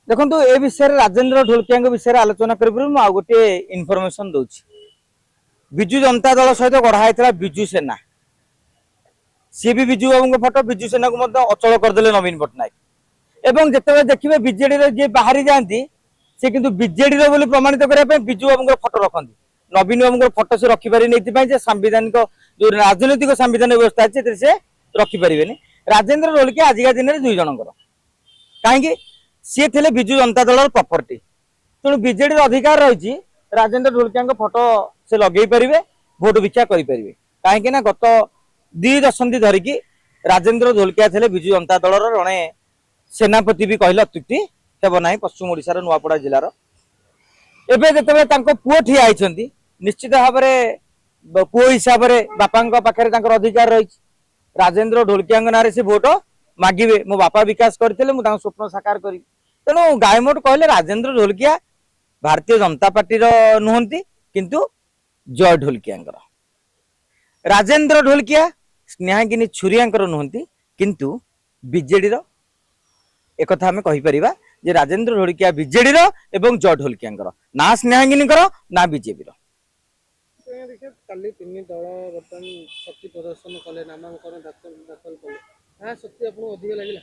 ଦେଖନ୍ତୁ, ଏ ବିଷୟରେ, ରାଜେନ୍ଦ୍ର ଢୋଲକିଆଙ୍କ ବିଷୟରେ ଆଲୋଚନା କରିବା, ମୁଁ ଆଉ ଗୋଟିଏ ଇନଫର୍ମେସନ ଦଉଛି। ବିଜୁ ଜନତା ଦଳ ସହିତ ଗଢା ହେଇଥିଲା ବିଜୁ ସେନା। ସିଏ ବି ବିଜୁ ବାବୁଙ୍କ ଫଟୋ। ବିଜୁ ସେନାକୁ ମଧ୍ୟ ଅଚଳ କରିଦେଲେ ନବୀନ ପଟ୍ଟନାୟକ। ଏବଂ ଯେତେବେଳେ ଦେଖିବେ, ବିଜେଡିରେ ଯିଏ ବାହାରି ଯାଆନ୍ତି, ସେ କିନ୍ତୁ ବିଜେଡିର ବୋଲି ପ୍ରମାଣିତ କରିବା ପାଇଁ ବିଜୁ ବାବୁଙ୍କର ଫଟୋ ରଖନ୍ତି। ନବୀନ ବାବୁଙ୍କର ଫଟୋ ସେ ରଖିପାରିବେନି, ଏଇଥିପାଇଁ ଯେ ସାମ୍ବିଧାନିକ ଯୋଉ ରାଜନୈତିକ ସାମ୍ବିଧାନିକ ବ୍ୟବସ୍ଥା ଅଛି, ସେଥିରେ ସେ ରଖିପାରିବେନି। ରାଜେନ୍ଦ୍ର ଢୋଲକିଆ ଆଜିକା ଦିନରେ ଦୁଇ ଜଣଙ୍କର। କାହିଁକି? ସିଏ ଥିଲେ ବିଜୁ ଜନତା ଦଳର ପ୍ରପର୍ଟି। ତେଣୁ ବିଜେଡିର ଅଧିକାର ରହିଛି, ରାଜେନ୍ଦ୍ର ଢୋଲକିଆଙ୍କ ଫଟୋ ସେ ଲଗେଇ ପାରିବେ, ଭୋଟ ଭିକ୍ଷା କରିପାରିବେ। କାହିଁକି ନା ଗତ 2 ଦଶନ୍ଧି ଧରିକି ରାଜେନ୍ଦ୍ର ଢୋଲକିଆ ଥିଲେ ବିଜୁ ଜନତା ଦଳର ଜଣେ ସେନାପତି ବି କହିଲେ ଅତ୍ୟୁକ୍ତି ହେବ ନାହିଁ, ପଶ୍ଚିମ ଓଡ଼ିଶାର ନୂଆପଡ଼ା ଜିଲ୍ଲାର। ଏବେ ଯେତେବେଳେ ତାଙ୍କ ପୁଅ ଠିଆ ହେଇଛନ୍ତି, ନିଶ୍ଚିତ ଭାବରେ ପୁଅ ହିସାବରେ ବାପାଙ୍କ ପାଖରେ ତାଙ୍କର ଅଧିକାର ରହିଛି। ରାଜେନ୍ଦ୍ର ଢୋଲକିଆଙ୍କ ନାଁରେ ସେ ଭୋଟ ମାଗିବେ। ମୋ ବାପା ବିକାଶ କରିଥିଲେ, ମୁଁ ତାଙ୍କ ସ୍ୱପ୍ନ ସାକାର କରିବି। ତେଣୁ ଗାଇମୋଟ କହିଲେ ରାଜେନ୍ଦ୍ର ଢୋଲକିଆ ଭାରତୀୟ ଜନତା ପାର୍ଟିର ନୁହନ୍ତି, କିନ୍ତୁ ଜୟ ଢୋଲକିଆଙ୍କର। ରାଜେନ୍ଦ୍ର ଢୋଲକିଆ ସ୍ନେହାଙ୍ଗିନୀ ଛୁରିଆଙ୍କର ନୁହନ୍ତି, କିନ୍ତୁ ବିଜେଡିର। ଏକଥା ଆମେ କହିପାରିବା ଯେ ରାଜେନ୍ଦ୍ର ଢୋଲକିଆ ବିଜେଡିର ଏବଂ ଜୟ ଢୋଲକିଆଙ୍କର, ନା ସ୍ନେହାଙ୍ଗିନୀଙ୍କର ନା ବିଜେପିର। ଦେଖିବା, କାଲି ତିନି ଦଳ ବର୍ତ୍ତମାନ ଶକ୍ତି ପ୍ରଦର୍ଶନ କଲେ, ନାମାଙ୍କନ ଦାଖଲ ଦାଖଲ କଲେ। କାହା ଶକ୍ତି ଆପଣଙ୍କୁ ଅଧିକ ଲାଗିଲା?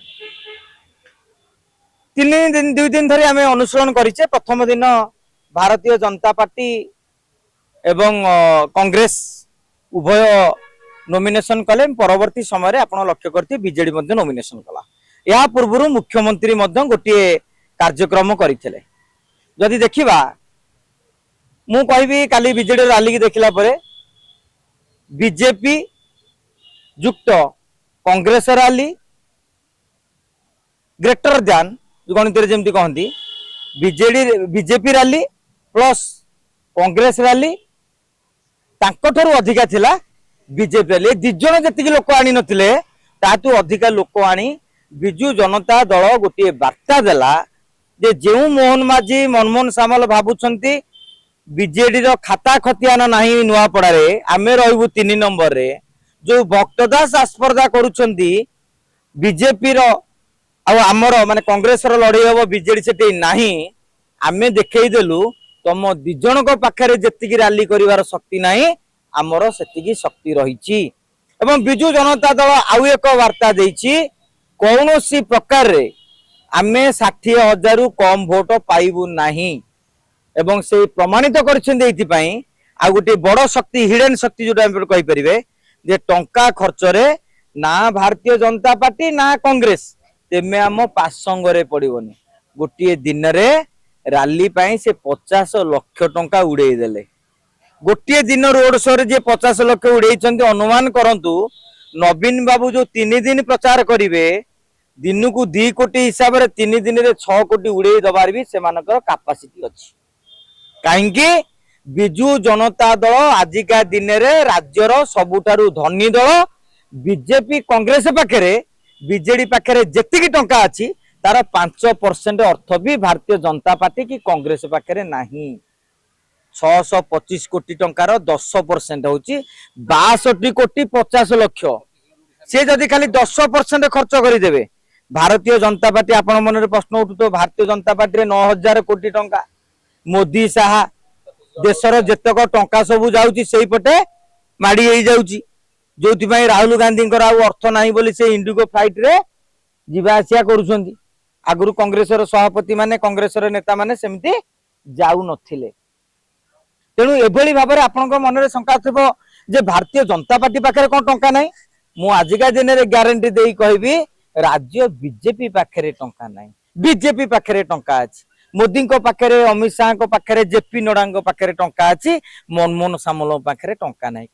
3 ଦିନ, 2 ଦିନ ଧରି ଆମେ ଅନୁଶୀଳନ କରିଛେ। ପ୍ରଥମ ଦିନ ଭାରତୀୟ ଜନତା ପାର୍ଟି ଏବଂ କଂଗ୍ରେସ ଉଭୟ ନୋମିନେସନ କଲେ। ପରବର୍ତ୍ତୀ ସମୟରେ ଆପଣ ଲକ୍ଷ୍ୟ କରିଥିବେ, ବିଜେଡି ମଧ୍ୟ ନୋମିନେସନ କଲା। ଏହା ପୂର୍ବରୁ ମୁଖ୍ୟମନ୍ତ୍ରୀ ମଧ୍ୟ ଗୋଟିଏ କାର୍ଯ୍ୟକ୍ରମ କରିଥିଲେ। ଯଦି ଦେଖିବା, ମୁଁ କହିବି କାଲି ବିଜେଡି ରାଲିକି ଦେଖିଲା ପରେ ବିଜେପି ଯୁକ୍ତ କଂଗ୍ରେସ ରାଲି ଗ୍ରେଟର ଦ୍ୟାନ୍, ଗଣିତରେ ଯେମିତି କହନ୍ତି, BJD BJP rally plus Congress rally, ତାଙ୍କଠାରୁ ଅଧିକା ଥିଲା ବିଜେପି ରାଲି। ଏ ଦି ଜଣ ଯେତିକି ଲୋକ ଆଣି ନଥିଲେ, ତାଠୁ ଅଧିକା ଲୋକ ଆଣି ବିଜୁ ଜନତା ଦଳ ଗୋଟିଏ ବାର୍ତ୍ତା ଦେଲା ଯେ ଯେଉଁ ମୋହନ ମାଝୀ, ମନମୋହନ ସାମଲ ଭାବୁଛନ୍ତି ବିଜେଡିର ଖାତା ଖତିଆନ ନାହିଁ ନୂଆପଡାରେ, ଆମେ ରହିବୁ 3 ନମ୍ବରରେ, ଯୋଉ ଭକ୍ତ ଦାସ ଆସ୍ପର୍ଦ୍ଧା କରୁଛନ୍ତି, ବିଜେପିର ଆଉ ଆମର ମାନେ କଂଗ୍ରେସର ଲଢେଇ ହବ, ବିଜେଡି ସେଠି ନାହିଁ। ଆମେ ଦେଖେଇଦେଲୁ, ତମ ଦି ଜଣଙ୍କ ପାଖରେ ଯେତିକି ରାଲି କରିବାର ଶକ୍ତି ନାହିଁ, ଆମର ସେତିକି ଶକ୍ତି ରହିଛି। ଏବଂ ବିଜୁ ଜନତା ଦଳ ଆଉ ଏକ ବାର୍ତ୍ତା ଦେଇଛି, କୌଣସି ପ୍ରକାରରେ ଆମେ 60,000ରୁ କମ ଭୋଟ ପାଇବୁ ନାହିଁ। ଏବଂ ସେ ପ୍ରମାଣିତ କରିଛନ୍ତି। ଏଇଥିପାଇଁ ଆଉ ଗୋଟିଏ ବଡ ଶକ୍ତି, ହିଡେନ ଶକ୍ତି ଯୋଉଟା ଆମେ କହିପାରିବେ ଯେ ଟଙ୍କା ଖର୍ଚ୍ଚରେ ନା ଭାରତୀୟ ଜନତା ପାର୍ଟି ନା କଂଗ୍ରେସ, ତେମେ ଆମ ପାସଙ୍ଗରେ ପଡିବନି। ଗୋଟିଏ ଦିନରେ ରାଲି ପାଇଁ ସେ 50 ଲକ୍ଷ ଟଙ୍କା ଉଡେଇ ଦେଲେ। ଗୋଟିଏ ଦିନ ରୋଡ ଶୋରେ ଯିଏ 50 ଲକ୍ଷ ଉଡେଇଛନ୍ତି, ଅନୁମାନ କରନ୍ତୁ ନବୀନ ବାବୁ ଯୋଉ 3 ଦିନ ପ୍ରଚାର କରିବେ, ଦିନକୁ 2 କୋଟି ହିସାବରେ 3 ଦିନରେ 6 କୋଟି ଉଡେଇ ଦବାର ବି ସେମାନଙ୍କର କାପାସିଟି ଅଛି। କାହିଁକି ବିଜୁ ଜନତା ଦଳ ଆଜିକା ଦିନରେ ରାଜ୍ୟର ସବୁଠାରୁ ଧନୀ ଦଳ। ବିଜେପି କଂଗ୍ରେସ ପାଖରେ, ବିଜେଡି ପାଖରେ ଯେତିକି ଟଙ୍କା ଅଛି, ତାର 5% ଅର୍ଥ ବି ଭାରତୀୟ ଜନତା ପାର୍ଟି କି କଂଗ୍ରେସ ପାଖରେ ନାହିଁ। 625 କୋଟି ଟଙ୍କାର 10% ହଉଛି 62 କୋଟି 50 ଲକ୍ଷ। ସେ ଯଦି ଖାଲି 10% ଖର୍ଚ୍ଚ କରିଦେବେ ଭାରତୀୟ ଜନତା ପାର୍ଟି, ଆପଣ ମନରେ ପ୍ରଶ୍ନ ଉଠୁଥିବ, ଭାରତୀୟ ଜନତା ପାର୍ଟିରେ 9,000 କୋଟି ଟଙ୍କା, ମୋଦି ଶାହା ଦେଶର ଯେତେକ ଟଙ୍କା ସବୁ ଯାଉଛି, ସେଇପଟେ ମାଡି ହେଇଯାଉଛି। ଯୋଉଥିପାଇଁ ରାହୁଲ ଗାନ୍ଧୀଙ୍କର ଆଉ ଅର୍ଥ ନାହିଁ ବୋଲି ସେ ଇଣ୍ଡିଗୋ ଫ୍ଲାଇଟ ରେ ଯିବା ଆସିବା କରୁଛନ୍ତି। ଆଗରୁ କଂଗ୍ରେସର ସଭାପତି ମାନେ, କଂଗ୍ରେସର ନେତା ମାନେ ସେମିତି ଯାଉନଥିଲେ। ତେଣୁ ଏଭଳି ଭାବରେ ଆପଣଙ୍କ ମନରେ ଶଙ୍କା ଥିବ ଯେ ଭାରତୀୟ ଜନତା ପାର୍ଟି ପାଖରେ କଣ ଟଙ୍କା ନାହିଁ? ମୁଁ ଆଜିକା ଦିନରେ ଗ୍ୟାରେଣ୍ଟି ଦେଇ କହିବି, ରାଜ୍ୟ ବିଜେପି ପାଖରେ ଟଙ୍କା ନାହିଁ। ବିଜେପି ପାଖରେ ଟଙ୍କା ଅଛି। ମୋଦିଙ୍କ ପାଖରେ, ଅମିତ ଶାହାଙ୍କ ପାଖରେ, ଜେପି ନଡ୍ଡାଙ୍କ ପାଖରେ ଟଙ୍କା ଅଛି। ମନମୋହନ ସାମଲଙ୍କ ପାଖରେ ଟଙ୍କା ନାହିଁ।